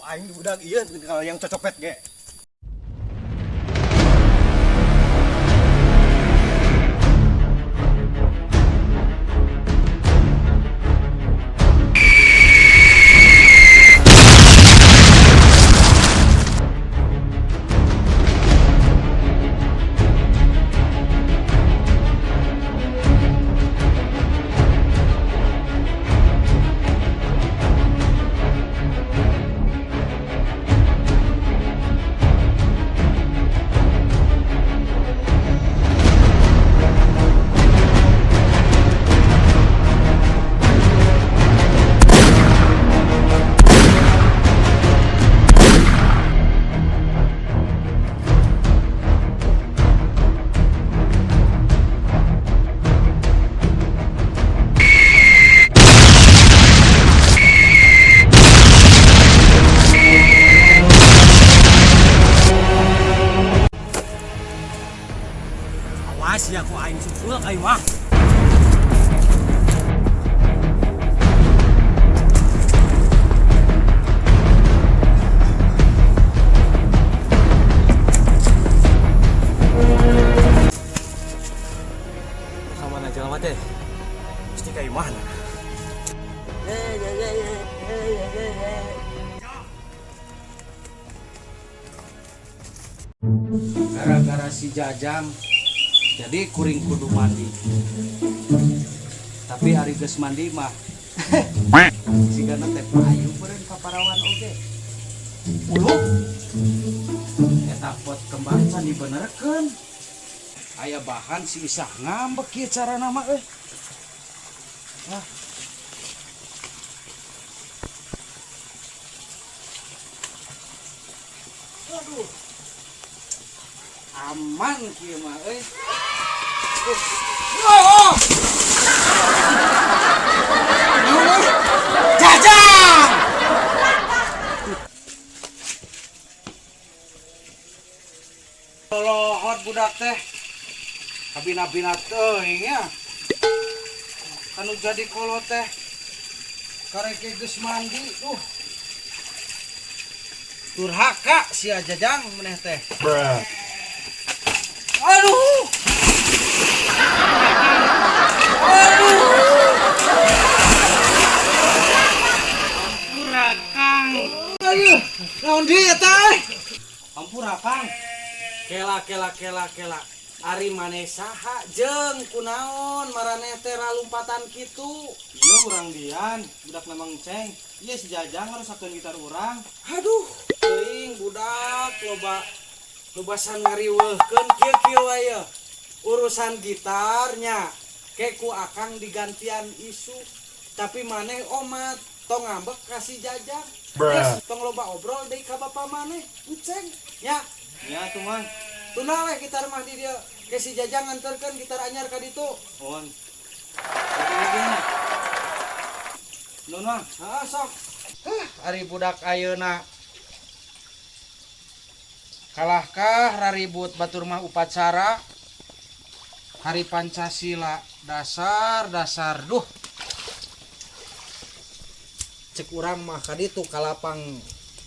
Aing budak ieu kalau yang cocopet ge. Awas ya ku aing sukul aing mah. Sama aja lama teh. Mesti kayak mana? Gara-gara si Jajang jadi kuring kudu mandi, tapi ari geus mandi mah sigana teh payu beureun ka parawan oge. Uluh eta pot kembang can dibenerkeun, aya bahan si Isah ngambek kieu carana mah euy. Ah. Aduh, aman kieu mah euy. Oh, oh. Jajang. Lohot budak teh. Kabina-bina teuing nya. Anu jadi kolot teh. Kareke geus mandi tuh. Durhaka sia Jajang meneh teh. Aduh. Aduh. Ampura Kang. Aduh, naon deui eta euy? Ampura Kang. Kela kela kela kela. Ari maneh saha jeung kunaon maraneh teh ralumpatan kitu? Iya urang dian, budak memang ceng. Iya si Jajang ngarusakeun gitar urang. Aduh, teuing budak loba lobasan ngariweuhkeun kieu-kieu wae. Urusan gitarnya ke ku akang digantian isuk. Tapi maneh omat tong ngambek ka si Jajang. Geus tong loba obrol deui ka bapa maneh, uceng nya. Ya tuh mang. Tuna weh gitar mah di dieu. Ke si Jajang nganterkeun gitar anyar ka ditu. Mohon. Nun mang. Heeh, sok. Huh, ari budak ayeuna kalahkah raribut batur mah upacara Hari Pancasila, dasar dasar duh. Cek urang mah ka ditu ka lapang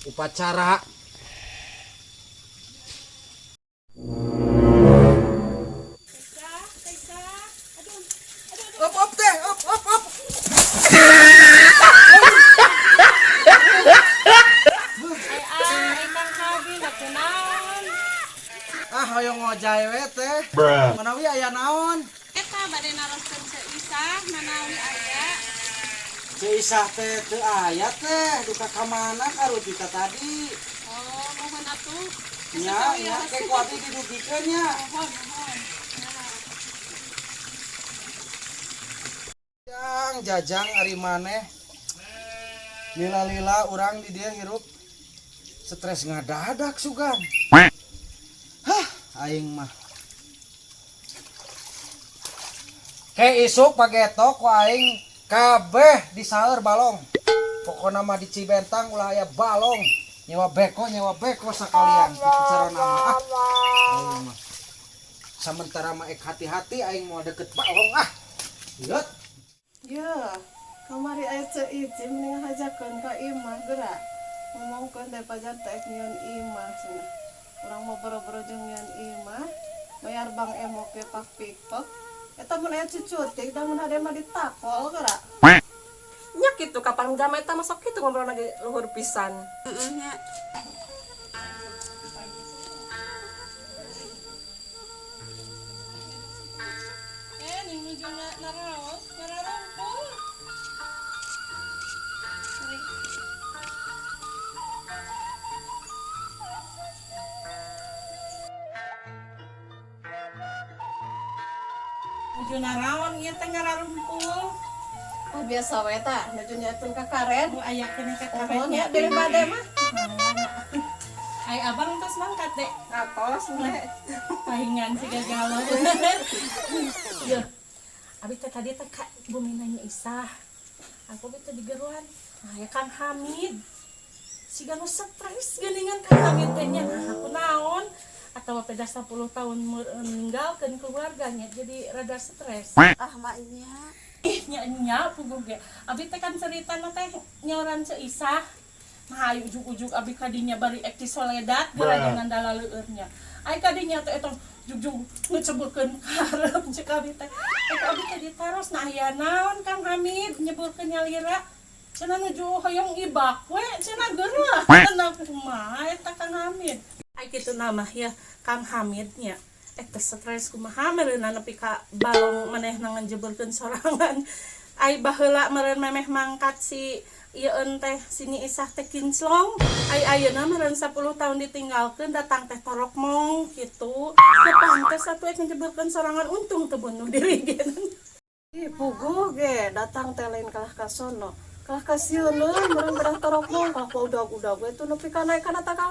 upacara. Op op teh, op op op. Ai ai Kang Kabil kunaon? Ah, hoyong ngojay we teh. Manawi aya naon? Eta bade naroskeun Ceu Isah manawi aya. Ceu Isah teh teu aya teh, duka ka mana karutita tadi. Oh, mohon atuh. Nya, nya ke ku abdi didugikeun nya. Mohon, mohon. Jang, Jajang ari maneh. Lila-lila urang di dieu hirup stres ngadadak sugan. Hah, aing mah. Ke isuk pageto ku aing kabeh disaeur balong. Pokona mah di Cibentang ulah aya balong. Nyewa beko sakalian kitu carana mah. Ah, aing mah. Samentara mah ek hati-hati aing moal deket balong ah. Lihat. Ya, kamari aya Ceu Ici mending hajakeun ka imah geura. Ngomongkeun teh pajar teh nyieun imah cenah. Urang mah boro-boro jeung nyieun imah, bayar bank emok ge pak pikpek. Eta mun aya cucutik da mun hade mah ditakol geura. Nya kitu kapan jama eta masuk kitu ngobrol lagi luhur pisan. Heeh nya. Ning nuju naraos, nararumpul. Nuju naraon ieu teh ngararumpul? Ah biasa we tah, nuju nyiapkeun kakaren. Nu aya keneh Mohon kakarennya. ya daripada mah. Ai abang tos mangkat dek. Atos nih. Pahingan si gagalon. Yeuh. Abi teh tadi teh ka bumi nanya Isah. Aku bi teh digeruan. Nah, ya Kang Hamid. Siga nu stres geuningan Kang Hamid teh nya. Nah, aku naon? Atawa peda 10 tahun meninggalkeun keluarganya jadi rada stres. Ah maknya. Ih, nya nya puguh ge. Abi teh kan ceritana teh nyoran Ceu Isah. Nah, ayo ujug-ujug abi kadinya bari ek di soledat geura dengan dalaleueurnya. Ai kadinya teh eta jugjug ngeceburkeun karep cek abi teh. Eta abi teh ditaros nah aya naon Kang Hamid nyeburkeun nyalira. Cenah nuju hoyong ibak we cenah geureuh. Cenah kumaha eta Kang Hamid. Ai kitu nama ya Kang Hamid nya. Teh stres kumaha meureunna nepi ka balong manehna ngejeburkeun sorangan. Ai baheula meureun memeh mangkat si ieu teh sini Isah teh kinclong. Ai ayeuna meureun 10 tahun ditinggalkeun datang teh torokmong kitu. Teu pantes atuh ek ngejeburkeun sorangan untung teu bunuh diri ge. Ih puguh ge datang teh lain kalah ka sono. Kalah ka sieuneun meureun bedah torokmong kalah ku udag-udag we tuh nepi ka naek kana takal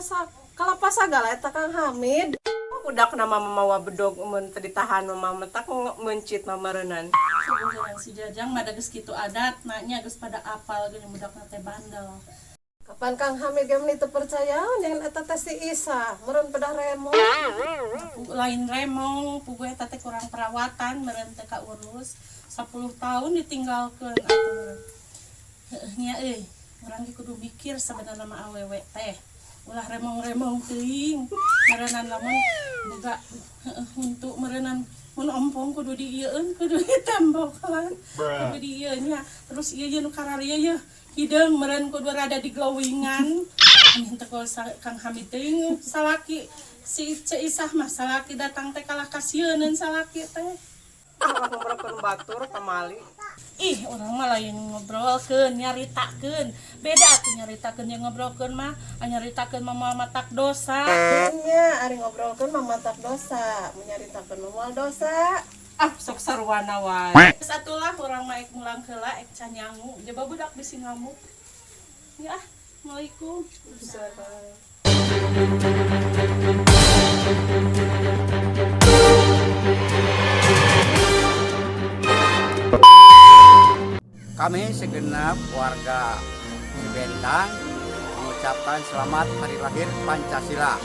kalapa sagala eta Kang Hamid. Budak nama mamawa bedog mun teu ditahan mama mentak mencit mamareunan. Puguh si Jajang mah da geus kitu adat nya geus pada apal geuning budakna teh bandel. Kapan Kang Hamid ge meuni teu percaya nyan eta teh si Isah meureun pedah remong. Lain remong, puguh eta teh kurang perawatan meureun teh kaurus. 10 tahun ditinggalkeun atuh meureun. Heueuh nya euy, urang ge kudu mikir sabenerna mah awewe teh. Ulah remong-remong teuing. Meureunnan lamun boga heueuh huntu meureunnan mun ompong kudu diieueun, kudu ditembokan. Kudu diieu nya. Terus ieu ye nu kararieu ye hideung meureun kudu rada diglowingan. Amin teh Kang Hamid teuing salaki si Ceu Isah mah salaki datang teh kalah kasieuneun salaki teh. Ulah ngobrolkeun batur pamali. Ih, urang mah lain ngobrolkeun, nyaritakeun. Beda atuh nyaritakeun jeung ngobrolkeun mah, nyaritakeun mah moal matak dosa. Nya ari ngobrolkeun mah matak dosa, menyaritakeun mah moal dosa. Ah, sok sarwana wae. Geus atulah urang mah ek mulang heula ek canyangu. Jaba budak bisi ngamuk. Ya, ah, Assalamualaikum. Kami segenap warga Cibentang mengucapkan selamat Hari Lahir Pancasila.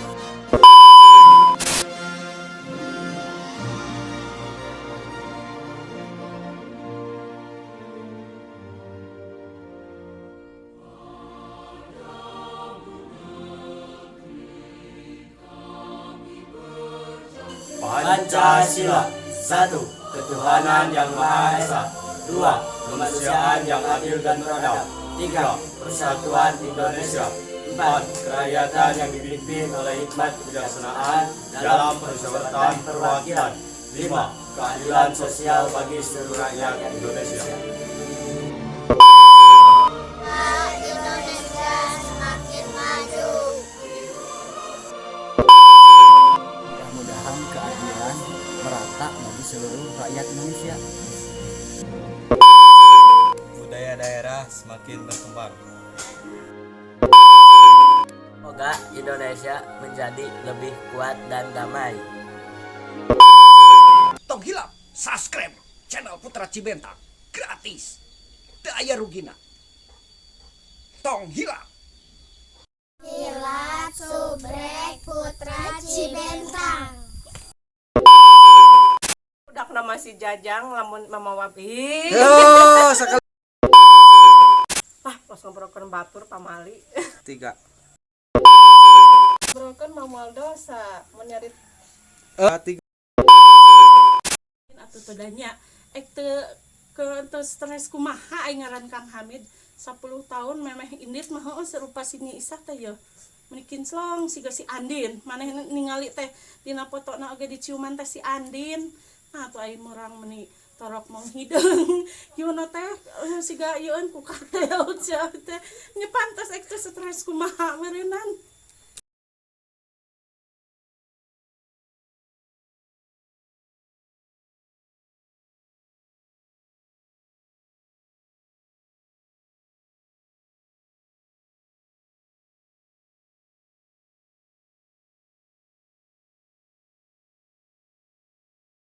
Pancasila. 1. Ketuhanan yang Maha Esa. 2. Kemanusiaan yang adil dan beradab. 3. Persatuan Indonesia. 4. Kerakyatan yang dipimpin oleh hikmat kebijaksanaan dalam permusyawaratan perwakilan. 5. Keadilan sosial bagi seluruh rakyat Indonesia. Indonesia semakin maju. Mudah-mudahan keadilan merata bagi seluruh rakyat Indonesia. Budaya daerah semakin berkembang. Semoga Indonesia menjadi lebih kuat dan damai. Tong hilap subscribe channel Putra Cibentang gratis. Teu aya rugina. Tong hilap. Hilap Subrek Putra Cibentang. Budak nama si Jajang lamun mamawa ih. Yo, sekali Ah, pas ngobrolkeun batur pamali. Tiga. Broken mah moal dosa mun nyarit. Eh, tiga. Atuh teh da nya ek teu ke teu stres kumaha ai ngaran Kang Hamid 10 tahun memeh indit mah heueuh serupa si Nyi Isah teh ye, meni kinclong siga si Andin. Maneh ningali teh dina fotona oge diciuman teh si Andin. Nah, atuh ai murang meni torok mong hideung gimana teh, siga ieueun ku katel teh nya, pantes ek teh stres kumaha meureunan.